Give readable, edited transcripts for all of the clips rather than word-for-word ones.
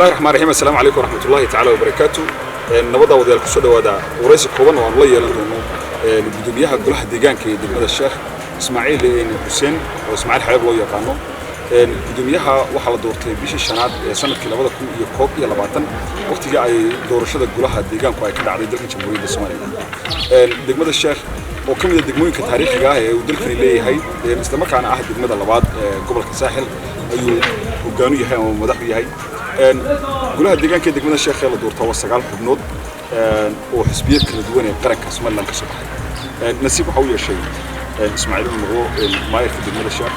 Bismillahi raxmaan raxiim. Assalaamu calaykum waraxmatullahi tacaala wabarakaatu. Nabadda wadayaal, kusoo dhawaada waraysi kooban oo aan la yeelan doono gudoomiyaha golaha deegaanka ee degmada Sheekh, Ismaaciil Xuseen, oo Ismaaciil Xabeeb loo yaqaano. Gudoomiyaha waxaa la doortay bishii shanaad ee sanadkii 2021, waqtigii ay doorashada golaha deegaanku ay ka dhacday dalka Jamhuuriyadda Somaliland. Degmada Sheekh oo ka mid ah degmooyinka taariikhiga ah ee uu dalkani leeyahay, islamarkaana ah degmada labaad ee gobolka Saaxil, ayuu hogaanu yahay ama madaxu yahay. Golaha deegaanka ee degmada Sheekh ee la doortaa waa 9 xubnood oo xisbiyo kala duwan ee qaranka Somaliland ka soo baxay. Nasiib waxa uu yeeshay Ismaaciil inuu noqdo maayarka degmada Sheekh.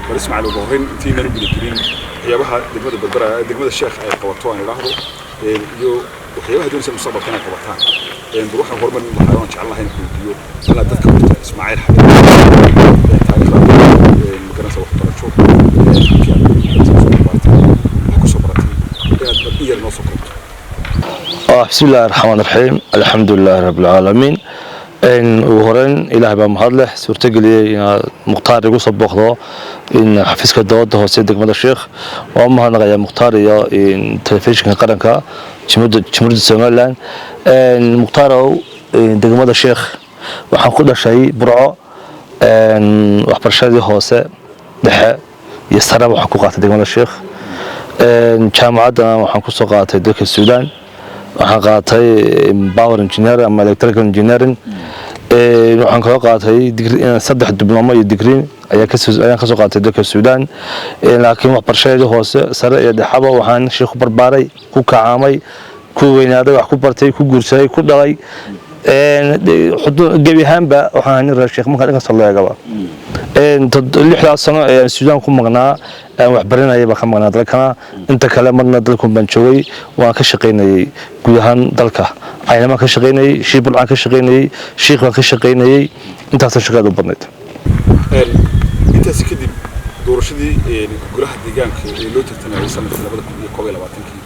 Bal Ismaaciil, ugu horreyn, intaynaan u guda gelin waxyaabaha degmada Berbera, degmada Sheekh ay qabato aan idhaahdo, iyo waxyaabaha doonaysa mustaqbalka inay qabataan, bal waxaan horumarin lahaa oon jecel lahay in weydiiyo ilaa dadka horta Ismaaciil Xabeeb taariikhda magaranaysa, waxbarasho halkii aad soo bartay, wax ku soo baratay, inaad bal in yar noo soo koobto. بسم الله الرحمن الرحيم، الحمد لله رب العالمين. Ugu horeyn Ilaahay baa mahad leh suurtageliyey inaad Mukhtaar igu soo booqdo in xafiiska dowladda hoose degmada Sheekh. Waan u mahadnaqayaa Mukhtaar iyo telefishinka qaranka Jamhuuriyadda Somaliland. Mukhtaarow, degmada Sheekh waxaan ku dhashay Burco. Waxbarashadii hoose, dhexe iyo sareba waxaan ku qaatay degmada Sheekh. Jaamacaddana waxaan kusoo qaatay dalka Suudaan. Waxaan qaatay power engineering ama electrical engineering. Waxaan kaloo qaatay saddex diblomo iyo degree ayaan kasoo qaatay dalka Suudaan. Laakiin waxbarashadeedii hoose, sare iyo dhexaba waxaan Sheekh ku barbaaray, ku kacaamay, ku weynaaday, wax ku bartay, ku guursaday, ku dhalay. Gebi ahaanba waxaan nin reer Sheekh marka dhanka loo eegaba. 6daas sano ee aan Suudaan ku maqnaa, aan wax baranayay, baan ka maqnaa dalkana. Inta kale marna dalkun baan joogay, waan ka shaqaynayay guud ahaan dalka. Caynamaan ka shaqaynayay, Shiikh Burcaan ka shaqaynayay, Shiikh baan ka shaqaynayay. Intaasoo shaqeed u badnayd. Intaasi kadib, doorashadii golaha deegaanka ee loo tartamayay sanadkii 2021-kii,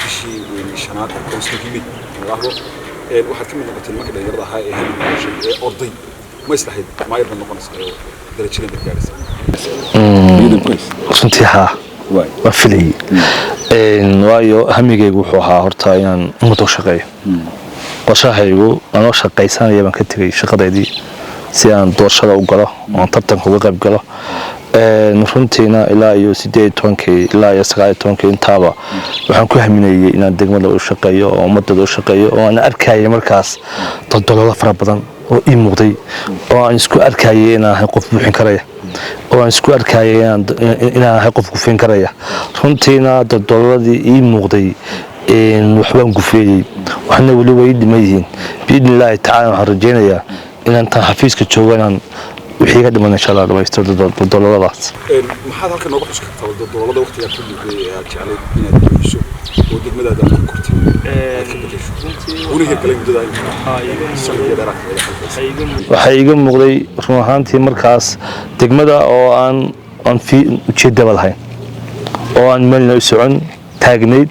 bishii shanaad, 50-kii May idhaahdo, waxaad ka mid noqotay nimanka dhalinyarada ahaa ee hamiga yeeshay ee orday. Ma islahayd maayar baad noqonaysaa oo darajadan baad gaadhaysaa? Runtii haa, waan filayay, waayo hamigaygu wuxuu ahaa horta inaan ummadda u shaqeeyo. Qorshahaygu anoo shaqaysanaya baan ka tegay shaqadaydii si aan doorashada u galo oon tartanka uga qayb galo. Runtiina ilaa iyo 18-kii ilaa iyo 19-kii intaaba waxaan ku haminayay inaan degmada u shaqeeyo oo ummadada u shaqeeyo, oo aan arkayay markaas daldaloolo fara badan oo ii muuqday, oo aan isku arkayay inaan ahay qof buuxin karaya, oo aan isku arkayay inaan ahay qof gufeyn karaya. Runtiina daldalooladii ii muuqday waxbaan gufeeyey, waxna weli way dhiman yihiin. Biidni Illaahi tacaala waxaan rajaynayaa inaan tan xafiiska joogo inaan wixii ka dhiman insha Allah dhamaystiro daldalooladaas. Maxaad halkan nooga xusi kartaa daldaloolada waqtigaa ku muuqday ee aad jeclayd inaad buuxiso oo degmadaada aad ku kortay aad ka bedesho, una hirgalay muddada sanad iyo dheeraadka? Waxaa iiga muuqday run ahaantii markaas degmada oo aan ujeedaba lahayn, oo aan meelna u socon, taagnayd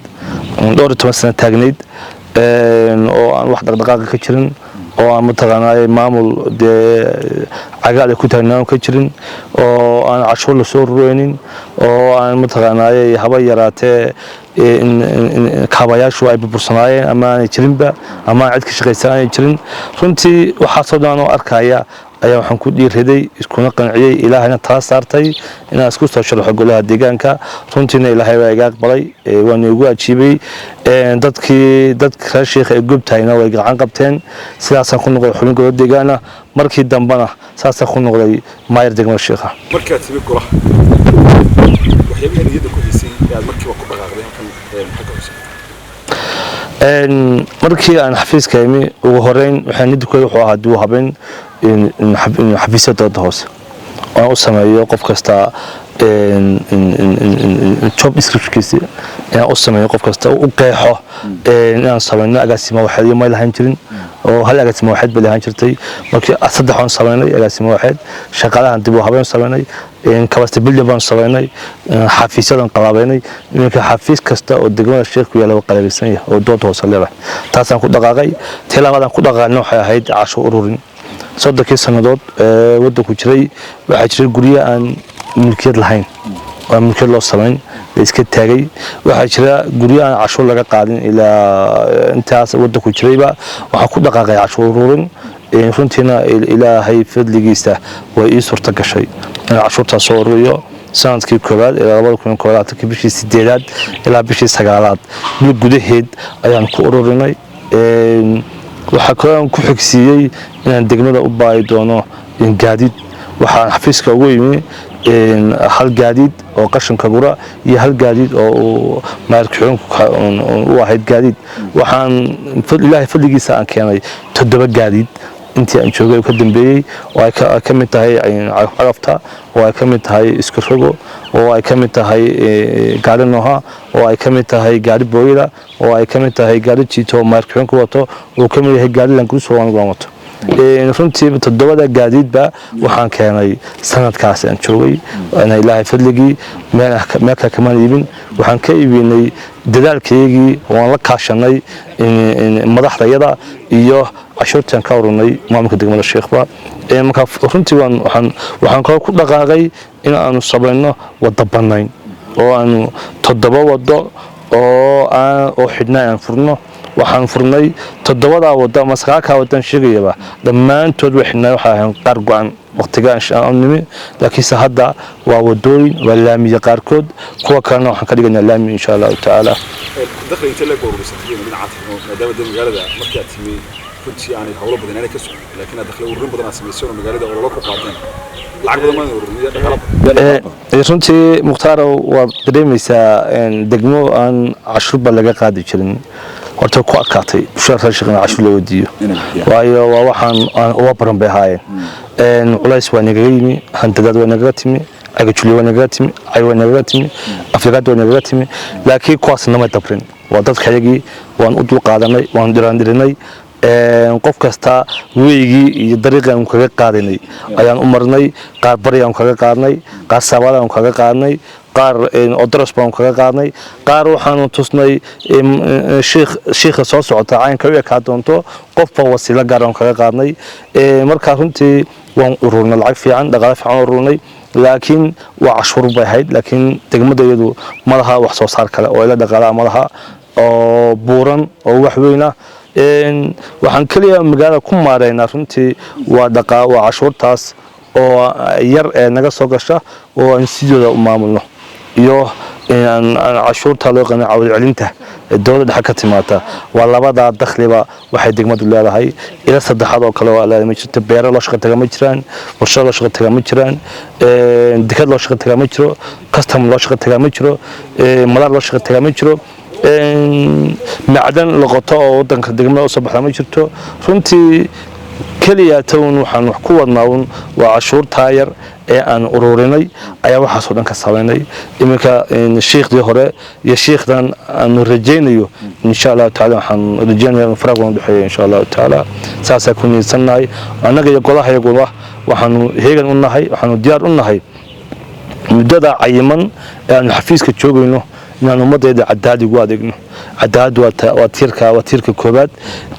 dhowr iyo toban sano taagnayd, oo aan wax dhaqdhaqaaqa ka jirin, oo aan mataqaanaa maamul dee cagaal ay ku taagnaan ka jirin, oo aan cashuur lasoo rureynin, oo aan mataqaanaaye haba yaraatee kaabayaashu ay burbursanaayeen ama aanay jirinba ama aan cid ka shaqaysan aanay jirin. Runtii waxaasoo dhan oo arkaya ayaa waxaan ku dhiiraday, iskuna qanciyey, Ilaahayna tala saartay inaan isku soo sharaxo golaha deegaanka. Runtiina Ilaahay baa iga aqbalay, waana igu ajiibay. Dadkii, dadka reer Sheekha ee gobtahayna way gacan qabteen. Sidaasaan ku noqday xubin golo deegaana. Markii dambena saasaan ku noqday maayar degmada Sheekha. Markaad timi golaha, waxyaabaha niyadda ku haysay ee aad markiiba ku dhaqaaqday halkan maxaa ka xusay? Markii aan xafiiska imi, ugu horeyn waxaa niyadda ku wuxuu ahaa dib u habeyn xafiisyada dowladda hoose oo aan u sameeyo qof kasta job descriptionkiisi, inaan u sameeyo qof kasta, u qeexo, inaan sameyno agaasimo waxeed. May lahaan jirin oo hal agaasimo waxeed bay lahaan jirtay. Markii saddex aan sameynay agaasimo waxeed, shaqaalahan dib u habeyn sameynay, capacity building baan sameynay, xafiisyadan qalaabeynay. Iminka xafiis kasta oo degmada Sheekh ku yaala waa qalabaysan yahay oo dowladda hoose leedahay. Taasaan ku dhaqaaqay. Tii labaadaan ku dhaqaaqayna waxay ahayd cashuur ururin. 30-kii sannadood ee waddanku jiray waxaa jiray guryo aan milkiyad lahayn oo aan milkiyad loo samayn. La iska taagay. Waxaa jira guryo aan cashuur laga qaadin ilaa intaas waddanku jirayba. Waxaan ku dhaqaaqay cashuur ururin. Runtiina Ilaahay fadligiisa way ii suurta gashay inaan cashuurtaas soo ururiyo. Sanadkii koowaad ilaa 2021-kii, bishii sideedaad ilaa bishii sagaalaad, bil gudaheed ayaan ku ururinay. Waxaa kaloo aan ku xigsiiyey inaan degmada u baahi doono gaadiid. Waxaan xafiiska ugu yimi hal gaadiid oo qashinka gura iyo hal gaadiid oo uu maayar ku-xigeenku u ahayd gaadiid. Waxaan Ilaahay fadligiisa aan keenay toddoba gaadiid intii aan joogay oo ka dambeeyey, oo ay ka mid tahay cagafta, oo ay ka mid tahay isku rogo, oo ay ka mid tahay gaari nooha, oo ay ka mid tahay gaari booyada, oo ay ka mid tahay gaari jiito oo maayar ku-xigeenku wato, oo ka mid yahay gaari Land Cruiser oo anigu aan wato. Runtii toddobada gaadiidba waxaan keenay sanadkaas aan joogay. Ana Ilaahay fadligii meel kale kamaan iibin. Waxaan ka iibinay dadaalkaygii waan la kaashanay madaxdayada iyo cashuurtaan ka ururnay maamulka degmada Sheekhba. Marka runtii waxaan kaloo ku dhaqaaqay in aanu samayno waddo bannayn, oo aanu toddoba waddo oo xidhnaa aan furno. Waxaan furnay toddobadaa waddo ama sagaalkaa waddaan sheegayaba, dhammaantood way xidhnaa. Waxay ahayn qaar go-an waqtiga aan nimi, laakiinse hadda waa wadooyin, waa laamiye qaarkood, kuwa kalena waxaan ka dhigaynaa laami, insha Allahu tacaala. Dakhli intee leeg baa urursatay dhinaca maadaama dee magaalada markii aad timi runtii aanay howlo badan aanay ka socon, laakiin aad dakhli ururin badan aad samayseen oo magaalada ololo ku qaadeen, lacag badan maan ururin iyo dhaqaalo badan? Runtii Mukhtaaro, waad dareemaysaa, degmo aan cashuurba laga qaadi jirin horta ku adkaatay bulshada reer Sheekh in cashuur loo weydiiyo, waayo waa waxaan aan uga baran bay ahaayeen. Culays waa nagaga yimi, handadaad waa nagaga timi, cagajulyo waa nagaga timi, cay waa nagaga timi, aflagaad waa nagaga timi, laakiin kuwaas nama dabrin. Waa dadkayagii, waan u dulqaadanay, waan dhiraandhirinay. Qof kasta weygii iyo dariiqii aanu kaga qaadanay ayaan u marnay. Qaar bari aanu kaga qaadnay, qaar sabaad aanu kaga qaadnay, qaar odoros baanu kaga qaadnay, qaar waxaanu tusnay shiikha soo socota caynka u ekaa doonto, qofba wasiilo gaar aanu kaga qaadnay. Marka runtii waan ururnay lacag fiican, dhaqaale fiican ururnay, laakiin waa cashuur bay ahayd. Laakiin degmada iyadu ma laha wax soo saar kale oo ila dhaqaalaha ma laha oo buuran oo wax weyn ah. Waxaan keliya magaalada ku maareynaa runtii waa dhaqaa, waa cashuurtaas oo yar ee naga soo gasha oo aan sidooda u maamulno, iyo cashuurta loo yaqaano cawad celinta ee dowladda dhexe ka timaata. Waa labadaa dakhliba waxay degmadu leedahay. Ila saddexaad oo kale waa leedahay ma jirto. Beero loo shaqo taga ma jiraan, warshado loo shaqo taga ma jiraan, dekad loo shaqo tagaa ma jiro, custom loo shaqo tagaa ma jiro, madaar loo shaqo tagaa ma jiro, macdan loqoto oo wadanka degmada usoo baxda ma jirto. Runtii keliya town waxaan wax ku wadnaa un waa cashuurtaa yar ee aan ururinay ayaa waxaasoo dhan ka samaynay. Iminka shiikhdii hore iyo shiikhdan aanu rajaynayo, insha Allahu tacaala, waxaan rajaynaya in faraq wana dhexeeyo, insha Allahu tacaala. Saasaa ku niyadsannahay annaga iyo golahayaguna. Waxaanu heegan u nahay, waxaanu diyaar u nahay muddada cayiman ee aanu xafiiska joogayno inaan ummaddeeda cadaalad ugu adeegno. Cadaalad waa tiirka koobaad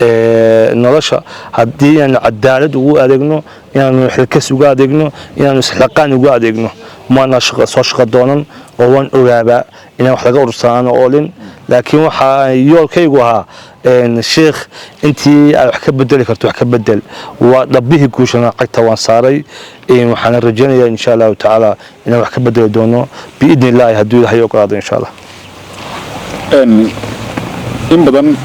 ee nolosha. Haddii inaanu cadaalad ugu adeegno, inaanu xilkas ugu adeegno, inaanu isxilqaan ugu adeegno, maana soo shaqo doonan oo waan ogaabaa inaan wax laga urursanaan oolin, laakiin waxaa yoolkaygu ahaa sheekh intii aad wax ka bedeli karto wax ka bedel. Waa dhabbihii guushana cagta waan saaray. Waxaana rajaynayaa, insha Allahu tacaala, inaan wax ka bedeli doono biidni Illaahi, hadduu Ilaahay ogolaado, insha Allah. In badan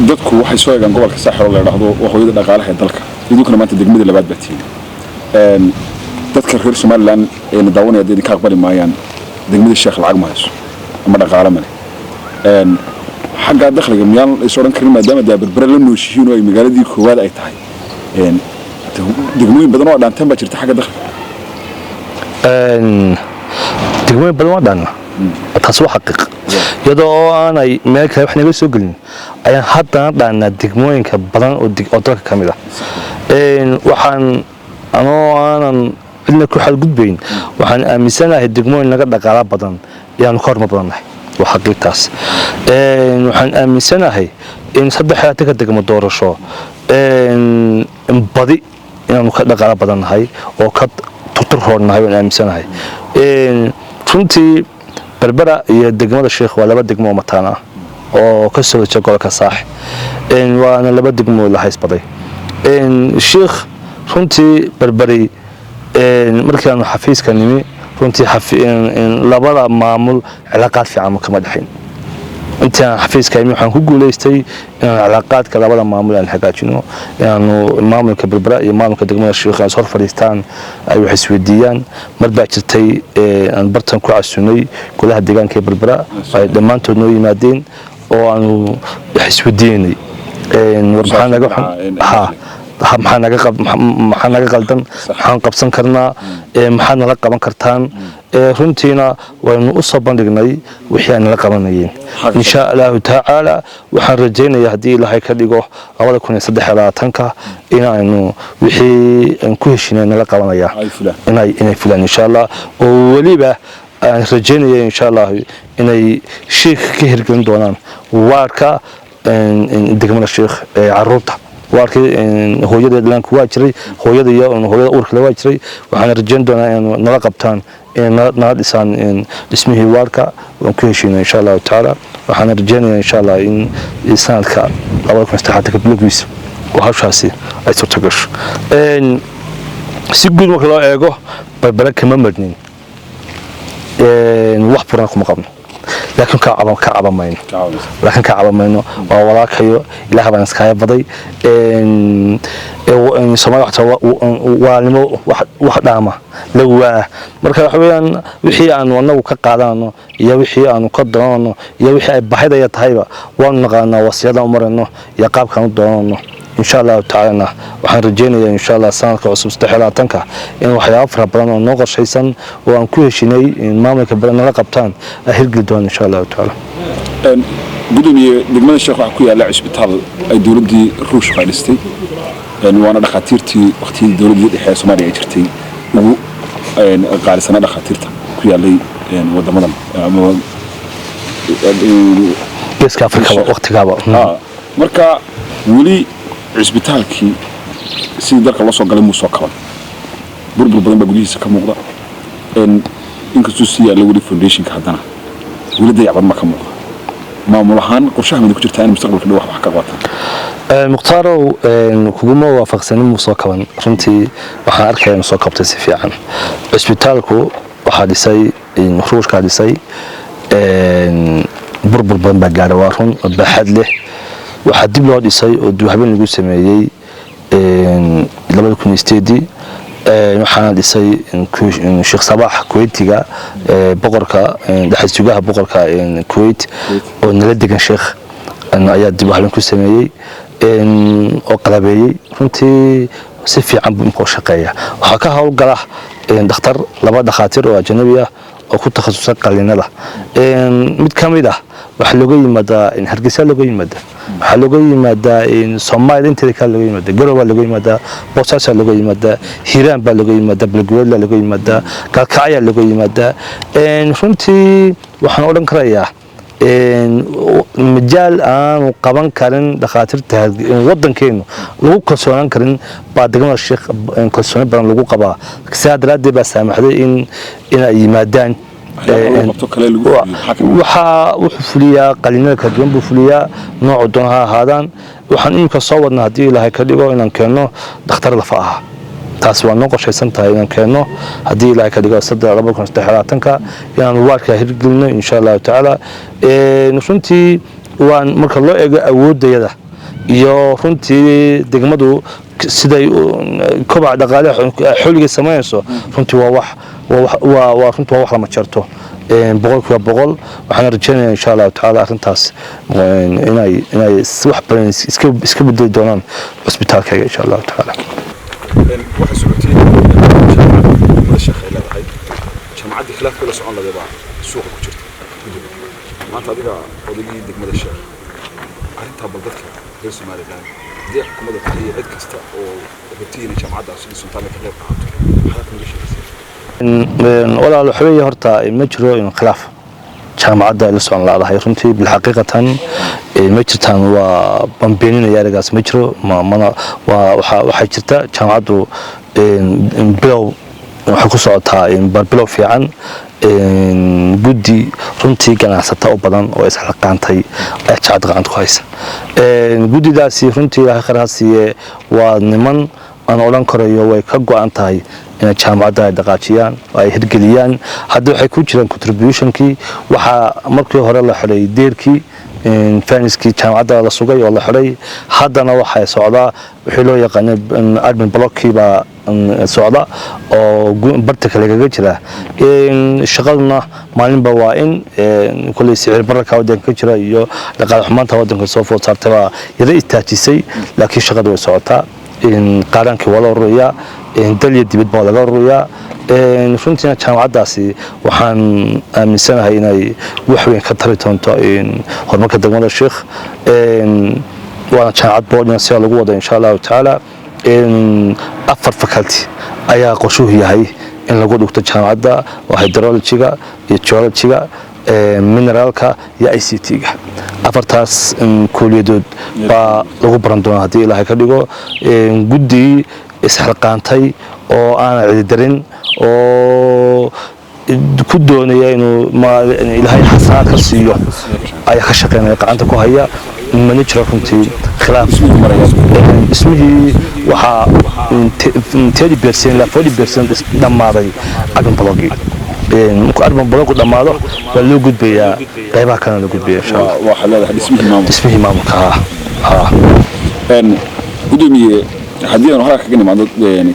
dadku waxay soo eegaan gobolka Saaxil oo la idhaahdo waa hooyada dhaqaalaha ee dalka. Idinkuna maanta degmadii labaad baa tihiin. Dadka reer Somaliland ee na daawanaya dee idinka aqbali maayaan degmadii Sheekh lacag ma hayso ama dhaqaale ma leh. Xaggaa dakhliga miyaan is odhan karin, maadaama dee Berbere la nooshihiin oo ay magaaladii koowaad ay tahay, degmooyin badan oo dhaanteen baa jirta xagga dakhliga? Degmooyin badan waa dhaana, taas waa xaqiiq. Iyadoo oo aanay meel kale wax naga soo gelin ayaan haddana dhaanaa degmooyinka badan oo dalka ka mid ah. Waxaan anoo aanan cidna ku xadgudbayn, waxaan aaminsanahay degmooyin naga dhaqaala badan ayaanu ka hormar badannahay, waa xaqiiqtaas. Waxaan aaminsanahay in 23-ka degmo doorasho badi inaanu ka dhaqaala badannahay oo ka turturroonnahay waan aaminsanahay runtii. Berbera iyo degmada Sheekh waa laba degmo oo mataan ah oo ka soo horjeeda gobolka Saax, waana laba degmo la haysbaday. Sheekh runtii Berberi markii aanu xafiiska nimi, runtii labada maamul cilaaqaad fiican kama dhexayn. Intii aan xafiiska imi, waxaan ku guulaystay inaan cilaaqaadka labada maamul aan hagaajino, inaanu maamulka Berbera iyo maamulka degmada Sheekh is hor fadhiistaan, ay wax isweydiiyaan. Mar baa jirtay aan bartan ku casunay golaha deegaanka ee Berbera, ay dhammaantood noo yimaadeen oo aanu wax isweydiinay: war maxaa naga xun, ha maxaa naga qaldan, maxaan qabsan karnaa, maxaad nala qaban kartaan? Runtiina waynu u soo bandhignay wixii ay nala qabanayeen. Insha Allahu tacaala, waxaan rajaynayaa haddii Ilaahay ka dhigo 2023-ka inaynu wixii aan ku heshinay nala qabanaya inay fulaan, insha Allah, oo weliba aan rajaynaya, insha Allah, inay Sheekh ka hirgelin doonaan waarka degmada Sheekh ee caruurta. Waarkii hooyada dhallaanku waa jiray, hooyada iyo hooyada uurka waa jiray. Waxaan rajayn doonaa inay nala qabtaan, inay nala dhisaan dhismihii waarka waan ku heshiinay, insha Allahu tacaala. Waxaan rajaynayaa, insha Allah, in sanadka 2003 bilowgiisa oo hawshaasi ay suurto gasho. Si guud marka loo eego, Berbera kama marnin, wax buran kuma qabno, laakiin ka cabamayno, laakiin ka cabamayno. Waa walaakayo, Ilaah baan iskaga baday. Soomaali waxta walaalnimo wax dhaama lawaa. Marka waxa weeyaan, wixii aanu anagu ka qaadano iyo wixii aanu ka doonano iyo wixii ay baahidaya tahayba waanu naqaanaa, wasiyadaan u marayno iyo qaabkaan u doonano. Insha Allahu tacaalana, waxaan rajaynayaa, insha Allah, sanadka cusub 23-ka in waxyaabo fara badan oo noo qorshaysan oo aan ku heshinay in maamulka badan nala qabtaan ay hirgeli doonaan, insha Allahu tacaala. Gudoomiye, degmada Sheekh waxaa ku yaalla cisbitaal ay dowladdii Ruushka ay dhistay, waana dhakhaatiirtii waqtiyadii dowladdii dhexe ee Soomaaliya ay jirtay ugu qaalisana dhakhaatiirta ku yaallay wadamadan ama Geeska Afrikaba waqtigaaba. Marka weli cisbitaalkii sidii dalka loo soo galay muu soo kaban, burbur badan baa gudihiisa ka muuqda. Inkastuu sii yaalla weli foundationka, haddana weli dayac badan baa ka muuqda. Maamul ahaan qorshaha mid ku jirtaa in mustaqbalka dhow wax ka qabataan? Mukhtarow, kuguma waafaqsanin muu soo kaban. Runtii waxaan arkaya inuu soo kabtay si fiican. Cisbitaalku waxaa dhisay Ruushkaa dhisay. Burbur badan baa gaadha, waa run oo baaxad leh. Waxaa dib loo dhisay oo duuhabeen lagu sameeyey 2008-dii. Waxaana dhisay Sheekh Sabaax Kuweytiga, boqorka dhaxal boqorka Kuwait oo nala degan sheekh, ayaa dib u habeen ku sameeyey oo qalabeeyey. Runtii si fiican buu imka u shaqeeya. Waxaa ka howlgala dhakhtar, laba dhakhaatiir oo ajanabi ah oo ku takhasusay qaliinada. Mid ka mid ah waxaa looga yimaadaa Hargeysa, looga yimaadaa, waxaa looga yimaadaa Soomaaliya inteeda kale looga yimaadaa, Garow baa looga yimaadaa, Boosaasaa looga yimaadaa, Hiiraan baa looga yimaadaa, Belguweedlaa looga yimaadaa, Gaalkacyaa looga yimaadaa. Runtii waxaan odhan karayaa majaal aanu qaban karin dhakhaatiirta wadankeenu lagu kalsoonaan karin baa degmada Sheekh kalsooni badan lagu qabaa. Sidaa daraaddeed baa saamaxday in ay yimaadaan. Waxaa wuxuu fuliyaa qaliinada kala duwan buu fuliyaa, noocu doon ha ahaadaan. Waxaan iminka soo wadnaa, haddii Ilaahay ka dhigo, inaan keenno dhakhtar lafa ah. Taas waa noo qorshaysan tahay inaan keenno, haddii Ilaahay ka dhigo, 2023-ka inaan waarka hirgelino, insha Allahu tacaala. Runtii waan marka loo eego awoodayada iyo runtii degmadu siday kobaca dhaqaale xooligay samaynayso, runtii waa wax waa runtii waa wax lama jarto 100%. Waxaana rajeynaya, insha Allahu tacaala, arrintaas inay wax badan iska bedeli doonaan cusbitaalkayga, insha Allahu tacaala. Waxay socotay jaamacadda degmada Sheekh ay leedahay, jaamacaddii khilaafka la socon laday baa suuqa ku jirta. Maanta adiga odaygii degmada Sheekh, arrintaa bal dadka reer Somaliland, haddii xukuumadda tahay iyo cid kasta oo rabtay inay jaamacaddaas dhisantaan ka qayb qaadato, maxaa kaga sheegaysaa? Walaal, waxa weeye, horta ma jiro in khilaaf jaamacadda ay la socon laadahay. Runtii bilxaqiiqatan ma jirtaan, waa bambeeninaya eragaas, ma jiro. Mana waa waxaa jirta jaamacaddu bilow Waxay ku socotaa barbilow fiican. Guddi runtii ganacsata u badan oo isxilqaantay ayaa jaamacadda gacanta ku haysa. Guddidaasi runtii, Ilaahay khayr ha siiye, waa niman aan odhan karayo way ka go-an tahay inay jaamacadda ay dhaqaajiyaan oo ay hirgeliyaan. Hadda waxay ku jiraan contributionkii. Waxaa markii hore la xidhay deerkii, fence-kii jaamacadda la sugay oo la xidhay. Haddana waxay socdaa wixii loo yaqaanay admin blockii baa socda oo bartanka lagaga jira. Shaqaduna maalinba waa in kulley sicir bararka waddanka ka jira iyo dhaqaale xumaanta waddanka soo food saartay baa yara istaajisay, laakiin shaqadu way socotaa. Qaaraankii waa la ururiyaa, dal iyo dibad baa laga ururiyaa. Runtiina jaamacaddaasi waxaan aaminsanahay inay wax weyn ka tari doonto horumarka degmada Sheikh. Waana jaamacad boarding sida lagu wado, insha Allahu tacaala. Afar faculty ayaa qorshuhu yahay in lagu dhigto jaamacadda, oo hydrologyga iyo geologyga, mineralka iyo ICT-ga. Afartaas kuuliyadood baa lagu baran doonaa haddii Ilaahay ka dhigo. Guddigii isxilqaantay oo aanan cididarin oo ku doonaya inuu Ilaahay xasanaad ka siiyo ayaa ka shaqeynaya, gacanta ku haya. Mana jiro runtii khilaaf. Dhismihii waxaa 30% ilaa 40% dhammaaday admin blockii. Markuu admin blockgu dhammaado waa loo gudbayaa qaybaha kalena loo gudbaya, insha Allah. Waxaad leedahay dhismihii maamulka? Dhismihii maamulka, ha. Gudoomiye, haddii aanu halka kaga nimaadno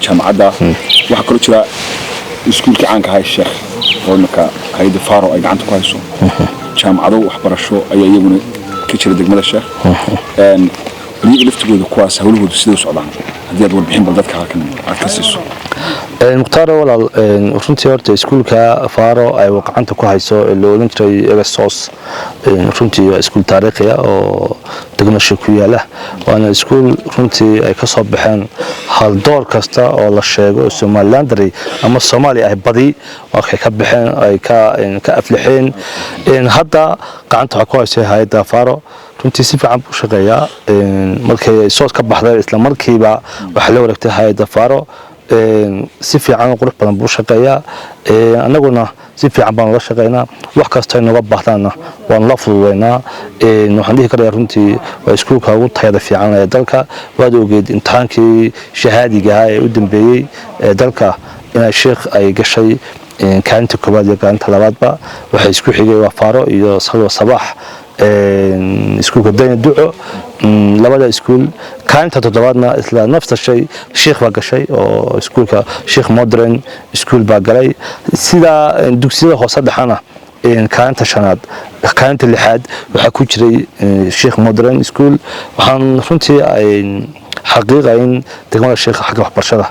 jaamacadda, waxaa kaloo jira iskuulkii caanka ahaa Sheekh oo imika hay'adda Faro ay gacanta ku hayso. Jaamacado waxbarasho ayaa iyaguna ka jira degmada Sheekh. Iyaga laftigooda kuwaas hawlahoodu sidee u socdaan, haddii aad warbixin bal dadka halkan aad ka siiso? Mukhtaar walaal, runtii horta iskuulka Faro ay gacanta ku hayso ee loo odhan jiray Egasos, runtii waa iskuul taariikhi ah oo degmada Sheekh ku yaala, waana iskuul runtii ay ka soo baxeen haldoor kasta oo la sheego Somalilandary ama Soomaali ah badi waxay ka baxeen, ay ka aflixeen. Hadda gacanta waxaa ku haysa hay'adda Faro. Runtii si fiican buu shaqeeyaa. Markay soos ka baxday, isla markiiba waxaa la wareegtay hay'adda Faro. Si fiican oo qurux badan buu shaqeeyaa. Annaguna si fiican baan ula shaqeynaa, wax kasta ay nooga baahdaanna waan la fududeynaa. Waxaan dhihi karayaa runtii waa iskuulka ugu tayada fiican ee dalka. Waad ogeed imtixaankii shahaadiga ahaa ee u dambeeyey ee dalka inay Sheekh ay gashay kaalinta koowaad iyo kaalinta labaadba. Waxay isku xigay waa Faro iyo Salwa Sabax, iskuulka Dayna Duco, labada iskuul. Kaalinta toddobaadna isla nafta shay Sheekh baa gashay, oo iskuulka Sheekh Modern School baa galay. Sidaa dugsiyada hoose dhexana kaalinta shanaad, kaalinta lixaad waxaa ku jiray Sheekh Modern School. Waxaan runtii xaqiiqa in degmada Sheekh xagga waxbarashada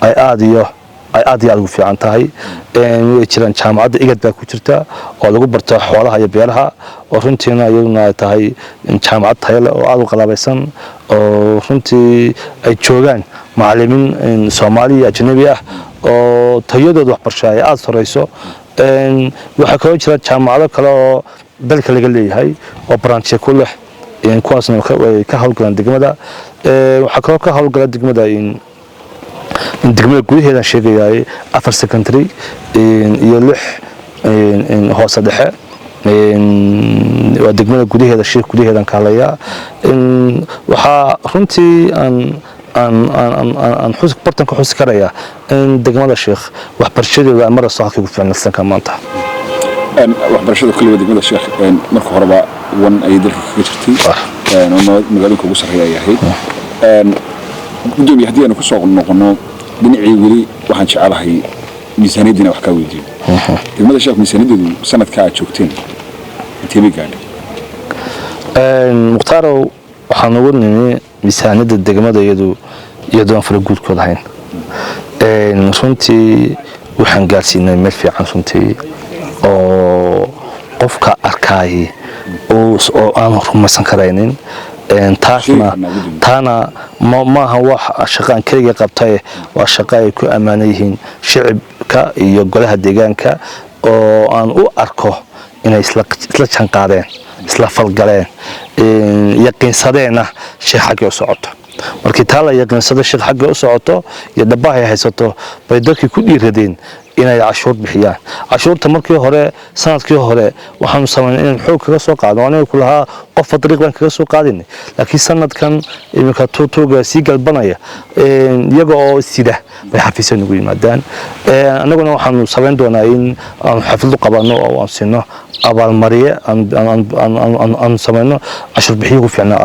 ay aad iyo aad ugu fiican tahay. Way jiraan, jaamacadda Igad baa ku jirta oo lagu barto xoolaha iyo beeraha, oo runtiina iyaduna ay tahay jaamacad tayo leh oo aad u qalaabaysan, oo runtii ay joogaan macallimiin Soomaali iyo ajnabi ah oo tayadooda waxbarasho ay aada sareyso. Waxaa kaloo jira jaamacado kale oo dalka laga leeyahay oo branchyo ku leh, kuwaasna way ka howlgalaan degmada. Waxaa kaloo ka howlgala degmada, degmada gudaheedaan sheegayaay, afar secondary iyo lix hoose dhexe. Waa degmada gudaheeda, Sheekh gudaheedaan ka hadlayaa. Waxaa runtii aan bartan ka xusi karaya in degmada Sheekh waxbarashadeedu ay marayso halkii ugu fiicnaysanka maanta. Waxbarashada kulliba degmada Sheekh marka horeba wan ayay dalka kaga jirtay oo magaalooyinka ugu sarreeya ay ahayd. Gudoomiye, haddii aanu kusoo noqono dhinacii, weli waxaan jecelahay miisaaniyaddiina wax kaa weydiiyo. Degmada Sheekh miisaaniyaddeedu sanadka aad joogteen intee bay gaadhay? Mukhaarow, waxaan ugu nimi miisaaniyadda degmada iyadu iyadoon fara guudkood ahayn. Runtii waxaan gaarsiinay meel fiican runtii oo qofka arkaayi oo aan rumaysan karaynin. Taasna taana maaha wax shaqo aan keliga qabtay, waa shaqo ay ku ammaanan yihiin shicibka iyo golaha deegaanka, oo aan u arko inay isla janqaadeen, isla falgaleen, yaqiinsadeenna shay xaggii u socoto. Markii taa la yaqiinsado Sheekh xagga u socoto iyo dhabaha ay haysato, bay dadkii ku dhiiradeen inay cashuur bixiyaan. Cashuurta markii hore, sanadkii hore, waxaanu samaynay inaan xoog kaga soo qaadno. Aniga ku lahaa qofba dariiq baan kaga soo qaadinay, laakiin sanadkan iminka tuutuuga sii galbanaya, iyaga oo sida bay xafiisya nagu yimaadaan. Annaguna waxaanu samayn doonaa in aanu xaflad u qabanno oo aan siino abaalmariye, aanu samayno cashuur bixiyo ugu fiicnaa,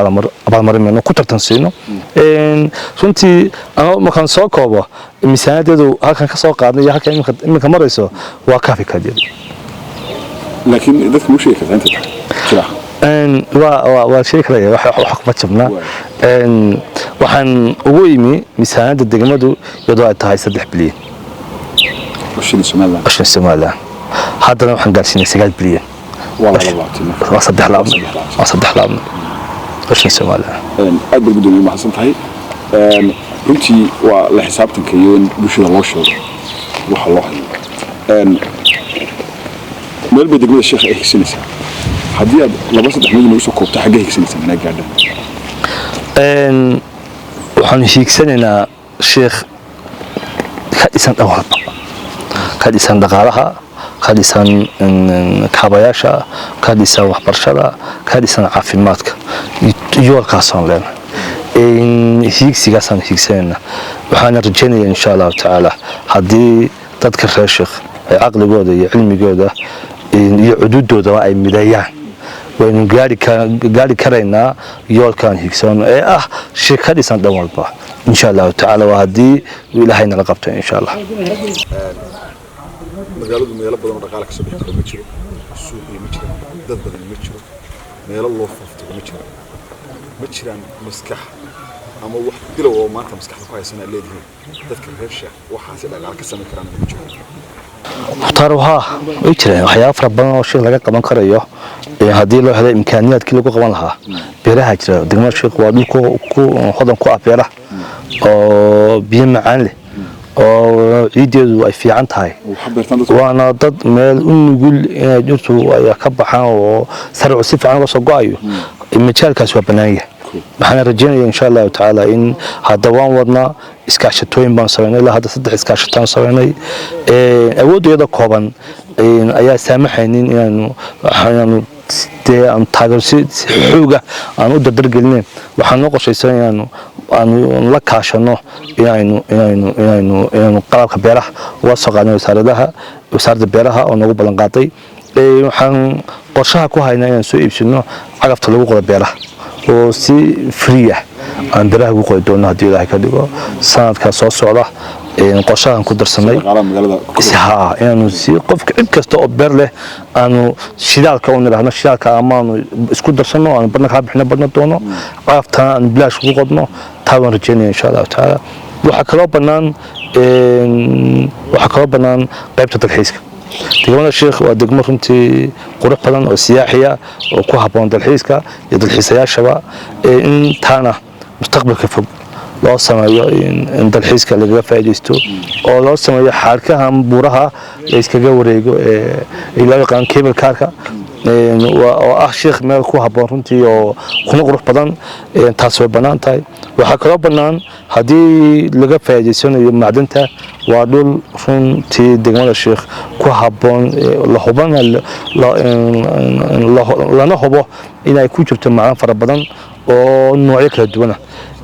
abaalmarin ku tartan siino. Runtii markaan soo koobo, miisaaniyadeedu halkan ka soo qaadnay iyo halkan iminka marayso waa kaafi kaadiyad. Laakiin dadka ma sheegi kartaa inta tahay jira? Waa sheegi karaya, wax kuma jabna. Waxaan ugu imi miisaaniyadda degmadu iyadoo ay tahay 3 bilyan oo shilin Somaliland. Shilin Somaliland. Haddana waxaan gaarsiinay 9 bilyan. Waa la laabtay marka. Waa saddex laabna, waa saddex laabna oo shilin Somaliland. Aad bay gudoomiye mahadsan tahay. Runtii waa la xisaabtanka iyo in bulshada loo sheego waxa loo hayo. Meel bay degmada Sheekh ay higsanaysaa. Haddii aad laba saddex meel nagu soo koobto, xaggee higsanaysaa inaa gaadha? Waxaanu hiigsanaynaa Sheekh ka dhisan dhan walba, ka dhisan dhaqaalaha, ka dhisan kaabayaasha, ka dhisan waxbarashada, ka dhisan caafimaadka. Yoolkaasaan leenahay, hiigsigaasaan hiigsanaynaa. Waxaana rajaynaya insha Allahu tacaala haddii dadka reer Sheekh ay caqligooda iyo cilmigooda iyo cududoodaba ay mideeyaan, waynu gaari karaynaa yoolkaan hiigsano ee ah Sheekh ka dhisan dhan walba, insha Allahu tacaala. Waa haddii uu Ilaahay nala qabto, insha Allah. Magaaladu meelo badan oo dhaqaale ka soo bixi karo ma jiro, suuqii ma jiraan, dad badan ma jiro, meelo loo fooftago ma jiraan. Ma jiraan maskax ama wax bilow oo maanta maskaxda ku haysan aad leedihiin dadka reer Sheekh waxaasi dhaqaale ka samayn karaan ma jiro? Mukhtaar, haa, way jiraan waxyaabo fara badan oo Sheekh laga qaban karayo haddii loo helay imkaaniyaadkii lagu qaban lahaa. Beeraha jira. Degmada Sheekh waa dhul ku hodan ku ah beeraha, oo biyo macaan leh, oo ciiddeedu ay fiican tahay. Waxa beertaan dadku. Waana dad meel u nugul inay dhirtu ay ka baxaan oo sarcu si fiican uga soo go'ayo. Majaalkaas waa bannaan yahay. Waxaana rajeynaya insha Allahu tacaala in hadda waan wadnaa, iskaashatooyin baan samaynay, ilaa hadda saddex iskaashataan samaynay. Awoodda iyada kooban ayaa saamaxaynin inaanu dee aan taageero si xooga aan u dardargelinayn. Waxaan noo qorshaysan inaanu aanu la kaashano inaynu qalabka beeraha uga soo qaadnay wasaaradda beeraha oo noogu ballan qaaday. Waxaan qorshaha ku haynaa inaan soo iibsano cagafta lagu qodo beeraha oo si free ah aan beeraha ugu qodi doono haddii Ilaahay ka dhigo sanadka soo socda. Qorshahan ku darsanay dhaqaalaha magaalada ha, inaanu si qofka cid kasta oo beer leh aanu shidaalka u nidhaahno shidaalka amaanu isku darsano, aanu barna kaa bixino barna doono, cagaftaan aanu bilaash ugu qodno. Taa waan rajeynaya insha Allahu tacaala. Waxaa kaloo bannaan qaybta dalxiiska. Degmada Sheekh waa degmo runtii qurux badan oo siyaaxiya oo ku habboon dalxiiska iyo dalxiisayaashaba. In taana mustaqbalka fog loo sameeyo in dalxiiska lagaga faa'iidaysto oo loo sameeyo xaarkaha buuraha la iskaga wareego ee loo yaqaan cable carka, oo ah Sheekh meel ku habboon runtii oo kuna qurux badan. Taas way bannaan tahay. Waxaa kaloo bannaan haddii laga faa'iidaysanayo macdanta. Waa dhul runtii degmada Sheekh ku habboon, la hubana lana hubo inay ku jirto macdan fara badan oo noocyo kala duwana.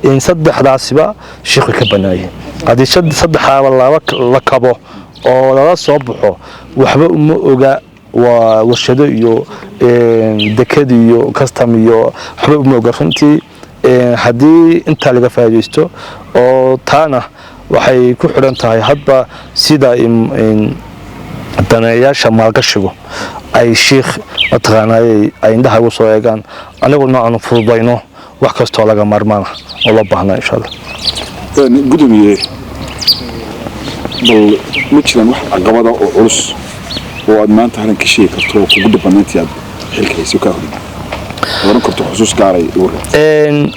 In saddexdaasiba Sheekh way ka bannaayeen. Haddii saddexaaba laba la kabo oo lala soo baxo, waxba uma oga waa warshado iyo deked iyo custom iyo waxba uma oga runtii. Haddii intaa laga faa'iidaysto oo taana waxay ku xidhan tahay hadba sida daneeyaasha maalgashigu ay Shiikh mataqaanaa ay indhaha ugu soo eegaan, aniguna aanu fududayno wax kastoo laga maarmaana oo loo baahnaa, insha Allah. Gudoomiye, bal ma jiraan wax caqabada oo culus oo aad maanta halkan ka sheegi karto oo kugu dhiban intii aad xilka hayso kaa horin oran karto, xusuus gaaray ugu reebtay?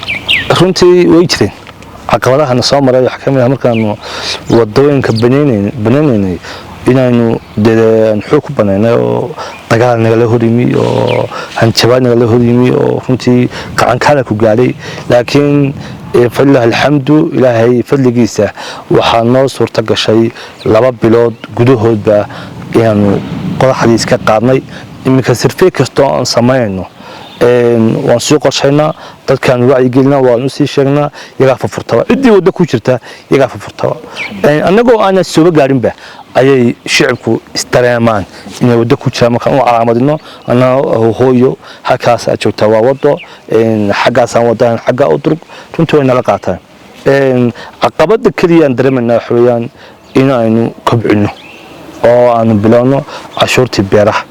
Runtii way jireen caqabadahana soo maray. Waxaa ka mid ah markaanu wadooyinka banaynaynay inaynu dee xoog ku banaynay oo dagaal nagala hor yimi oo hanjabaad nagala hor yimi oo runtii gacankaala ku gaadhay, laakiin Falilah alxamdu, Ilaahay fadligiisa waxaa noo suurto gashay 2 bilood gudahoodba inaanu qodaxdii iska qaadnay. Iminka survey kastoo aan samaynayno waan sii qorshaynaa, dadkaan wacyigelinaa, waan usii sheegnaa, iyagaa furfurtaba. Ciddii waddo ku jirta iyagaa furfurtaba. Annagoo aanan sooba gaarinba ayay shicibku isdareemaan inay waddo ku jiraan. Markaan u calaamadino anaa, "Hooyo, halkaas aad joogtaa waa waddo, xaggaasaan wadaan, xaggaa u durug," runtii way nala qaataan. Caqabadda keliya aan dareemaynaa waxa weeyaan in aynu kobcino oo aanu bilowno cashuurtii beeraha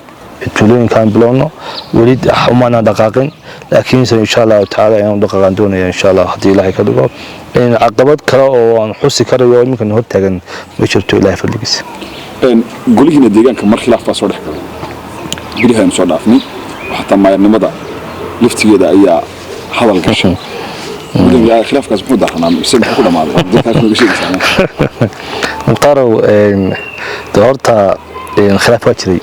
tuulooyinka aan bilowno. Weli umaanaan dhaqaaqin, laakiinse insha Allahu tacaala inaan dhaqaaqaan doonaya, insha Allah, haddii Ilaahay ka dhigo. Caqabad kale oo aan xusi karayo iminkan hortaagan ma jirto, Ilahay fadligiisa. Golihiina deegaanka mar khilaaf baa soo dhex galay guryaha aynu soo dhaafnay, xataa maayarnimada laftigeeda ayaa hadal gashay. Khilaafkaas muxuu daaranaa mise muxuu ku dhamaaday? Dadkaas nooga sheegaysaa. Mukhtarow, de horta khilaaf waa jiray,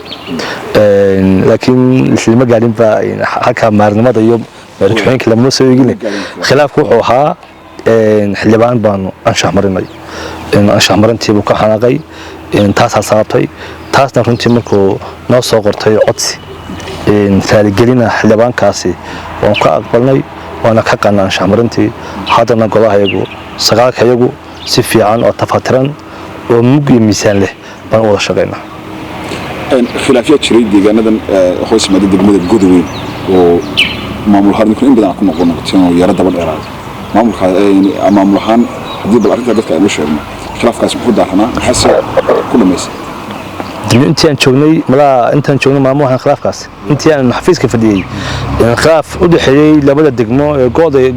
laakiin islama gaarin ba halka maayarnimada iyo maayar lama soo eegin. Khilaafku wuxuu ahaa xildhibaan baanu anshax marinay, anshax marintiibuu ka xanaaqay, taasaa sababtay. Taasna runtii markuu noo soo qortay codsi raaligelina xildhibaankaasi, waan ka aqbalnay, waana ka qana anshax marintii. Haddana golahayagu sagaalkayagu si fiican oo tafatiran oo mug iyo miisaan leh baan u wada shaqaynaa. Khilaafyaa jiray deegaanadan hoos yimaada degmada Godoweyn oo maamul ahaan in badan ku noqon noqoteen oo yaro daba dheeraaday. Maamulka maamul ahaan, haddii bal arrintaa dadka aynu sheegno, khilaafkaas muxuu daaranaa, maxaase ku dhamaysay? Intii aan joognay malaa, intaan joognay maamulahan khilaafkaas, intii aan xafiiska fadhiyey, khilaaf u dhexeeyey labada degmo ee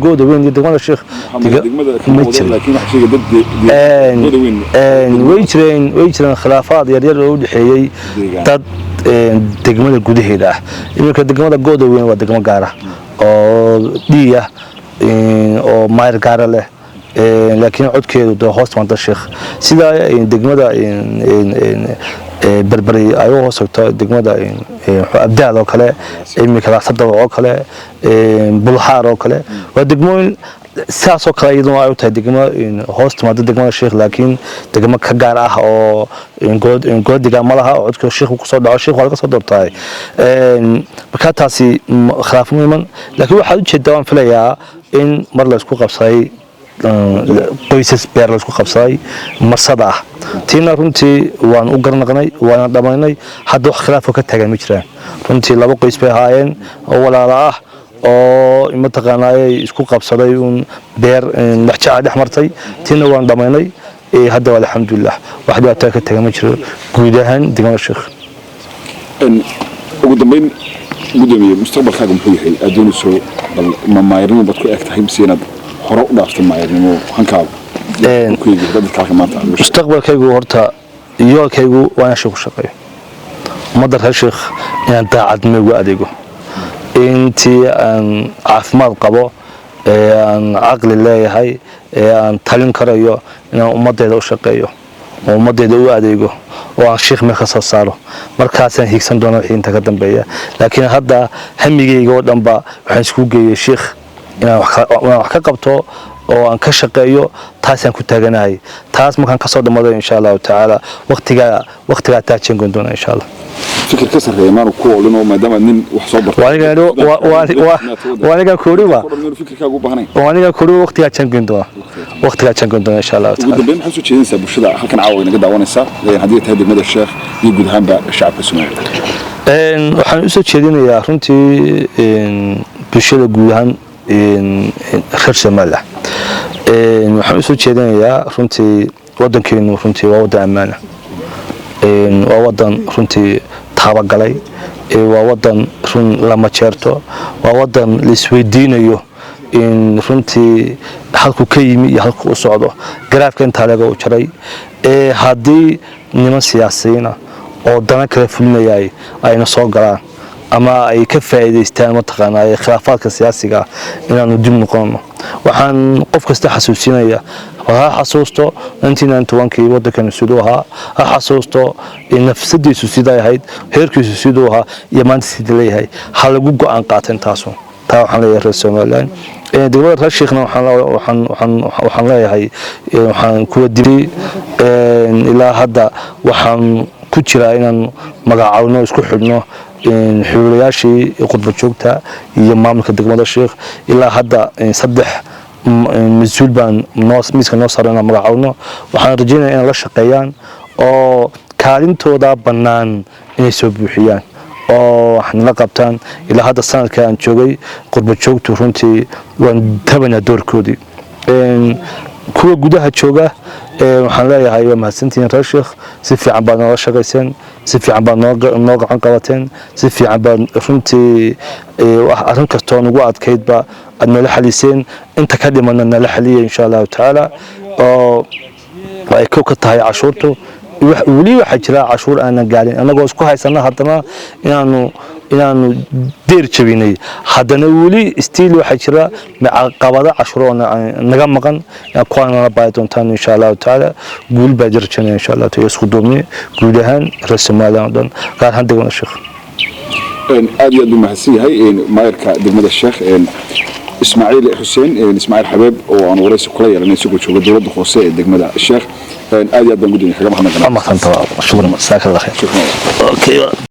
Gooda Weyn iyo degmada Sheekh ma jirin. Way jireen khilaafaad yaryar oo u dhexeeyey dad degmada gudaheeda ah. Iminka degmada Gooda Weyn waa degmo gaara oo dhiig ah oo maayar gaara leh, laakiin codkeedu de hoos timaada Sheekh, sida degmada Berberi ay u hoos tagto degmada Abdaal oo kale, iminka Laasadawa oo kale, Bulxaar oo kale. Waa degmooyin sidaasoo kale iyaduna ay u tahay degmo hoos timaada degmada Sheekh, laakiin degmo ka gaar ah oo goodiga ma laha oo codka Sheekhu kusoo dhaco, Sheekh waa laga soo doortahay. Markaa taasi khilaaf ma iman, laakiin waxaad ujeedaa, waan filayaa, in mar la isku qabsaday qoysas beer la isku qabsaday marsada ah. Tiina runtii waan u garnaqnay, waana dhammaynay. Hadda wax khilaafoo ka taagan ma jiraan. Runtii laba qoys bay ahaayeen oo walaala ah oo mataqaanaayay isku qabsaday uun beer dhexjaca dhex martay. Tiina waan dhammaynay. Hadda waa alxamdulilah, wax dhibaataa ka taagan ma jiro guud ahaan degmada Sheekh. Ugu dambeyn, gudoomiye, mustaqbalkaaga muxuu yahay aad doonayso? Bal ma maayarnimo baad ku eg tahay mise inaad hore u dhaaftay maayarnimo hankaaga? Mustaqbalkaygu horta, yoolkaygu waa inaan Sheekh u shaqeeyo, ummadda reer Sheekh inaan daacadnimo ugu adeego intii aan caafimaad qabo ee aan caqli leeyahay ee aan talin karayo, inaan ummadeyda u shaqeeyo oo ummadeyda u adeego oo aan Sheekh meel ka soo saaro. Markaasaan hiigsan doona wixii inta ka dambeeya. Laakiin hadda hamigayga oo dhanba waxaan isku geeyey Sheekh inaan wax ka qabto oo aan ka shaqeeyo. Taasaan ku taaganahay. Taas markaan kasoo dhammado, insha Allahu tacaala, waqtigaa taajeen goyn doona, insha Allah. Fikir ka sarreeya maanu ku oolin oo maadaama nin wax soo bartay? Waanigan kuuriba. Fikirkaagu u baahnayn. Waanigan kuuriba, waqtigaa jaan goyn doona, waqtigaa jaan goyn doona, insha Allahu taala. Ugu dambeyn, maxaad soo jeedinaysaa bulshada halkan caawa inaga daawanaysa, haddii ay tahay degmada Sheekh iyo guud ahaanba shacabka Soomaaliya? Waxaan usoo jeedinayaa runtii bulshada guud ahaan reer Somaliland, waxaan usoo jeedinayaa runtii waddankeenu runtii waa waddan ammaana, waa waddan runtii taabagalay, waa waddan run lama jeerto, waa waddan laisweydiinayo in runtii halkuu ka yimi iyo halkuu u socdo, garaafka intaa laga u jaray. Haddii niman siyaasiyiina oo dana kala fulinayay ayna soo galaan ama ay ka faa'iidaystaan mataqaanaa khilaafaadka siyaasiga, inaanu dib noqono. Waxaan qof kasta xasuusinaya, ha xasuusto 1991kii waddankanu siduu ahaa, ha xasuusto nafsadiisu siday ahayd, heerkiisu siduu ahaa iyo maanta sidii leeyahay. Ha lagu go'aan qaata intaasu. Taa waxaan leeyahay reer Somaliland. Degmada reer Shiikhna waxaan leeyahay, waxaan kuwa dibay ilaa hadda waxaan ku jiraa inaan magacaawno, isku xidhno xuluulayaashii qurba joogta iyo maamulka degmada Sheekh. Ilaa hadda 3 mas-uul baan miiska noo saaran inaan magacaawno. Waxaan rajeynaya inay la shaqeeyaan oo kaalintooda bannaan inay soo buuxiyaan oo wax nala qabtaan. Ilaa hadda sanadka aan joogay, qurba joogtu runtii waan tabanaa doorkoodii. Kuwa gudaha jooga waxaan leeyahay waa mahadsantihiin reer Sheekh, si fiican baad noola shaqayseen, si fiican baad noo gacan qabateen, si fiican baad runtii arrin kastoo nagu adkaydba aad nala xaliseen. Inta ka dhimana nala xaliya, insha Allahu tacaala, oo ay kow ka tahay cashuurtu. Weli waxaa jira cashuur aanan gaarin, annagoo isku haysana haddana inaanu deer jabinay, haddana weli still waxaa jira caqabado cashuur oo naga maqan. Kuwaan nala baari doontaan, insha Allahu tacaala. Guul baa jirjanaya, insha Allahu taala, isku duubni guud ahaan reer Somaliland oo dhan, gaar ahaan degmada Sheekh. Aad iyo aad buu mahadsan yahay maayarka degmada Sheekh, Ismaaciil Xuseen Ismaaciil Xabeeb, oo aan waraysi kula yeelanay isagoo jooga dowladda hoose ee degmada Sheekh. Aad iyo aad baan gudoomiye kaga mahadnaqanaa. Mahadsantahay, shukran, jazaak Allah khayr. Okay.